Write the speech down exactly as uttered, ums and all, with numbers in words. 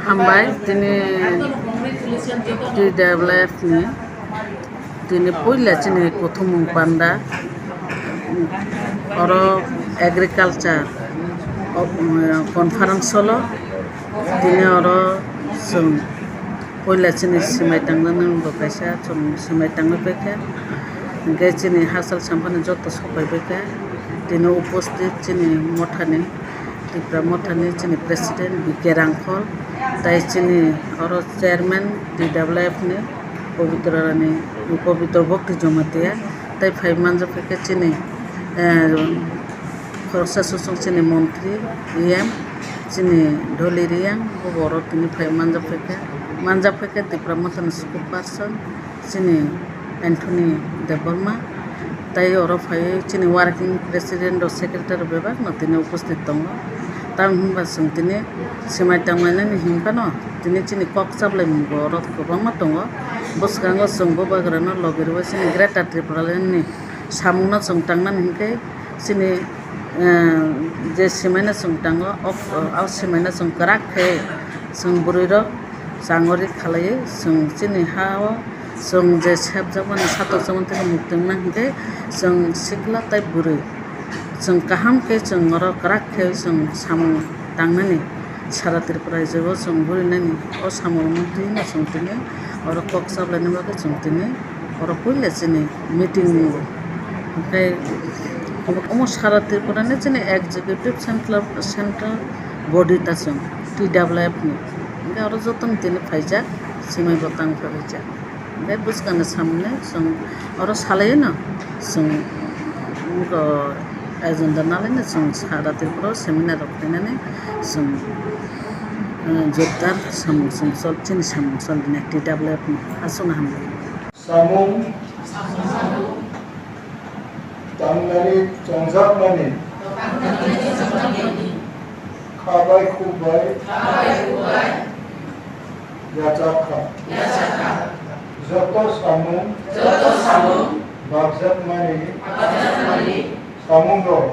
Hambai, tini T W F ni tini puila chini kuthumung panda, oro agriculture, o, um, conference solo, tini oro chwng puila chini swmai tangnani bo kaisa chwng swmai tangwi paikha, hwnkhe chini hachal samphani joto sopai paikha, tini uposthit chini mothani. Tipra Mothani chini President B K Rangkhol, tai chini oro Chairman T W F ni Pabitra Rani, Pabitra Bhakti Jamatia, tai phai manjak phaikha chini, eh, khoroksa susung chini Montri E M, chini Dholi Reang, bo oro tini phai manjak phaikha, manjak phaikha Tipra Mothani spokesperson, chini Anthony Debbarma, tai oro phaiwi chini working president rok, secretary rok bebak no tini uposthit tongo. Tamo hwnba chwng tini swmai tangmani hinphano tini chini kok chaplaimung bo oro kwbangma tongo. Bwskango chwng bubagrano logi rwui chini Greater Tripura Land ni samungno chwng tangnani hinkhe chini, eh, je swmaino chwng tango, o, o swmaino chwng kwrak khe chwng bwrwirok changori khalaiwi chwng chini ha-o chwng je sepjakmani, satokjakmani theke mukti wngna hinkhe chwng sikla tei bwrwi chwng kaham khe chwng oro kwrak khe chwng samung tangnani, sara Tripura rajyo-o chwng burinani o samung rwmani twi no chwng tini oro kok chaplaina bagwi chwng tini oro puila chini meeting wngo. Hwnkhe omo sara Tripura ni chini executive central, central body ta chwng T W F ni. Hwnkhe oro jotono tini phaijak, swmai bo tang phaijak. Hwnkhe bwskangni samungni chwng oro salaino chwng oro agenda nalaino chwng sara Tripura o seminar rok khlainani chwng, eh, jotdar samung chwng chol, chini samung chol T W F ni aswkno hambai. Samung tangnani chongjakmani kha bai khuk bai yachak kha. Joto samung bakjakmani samung rok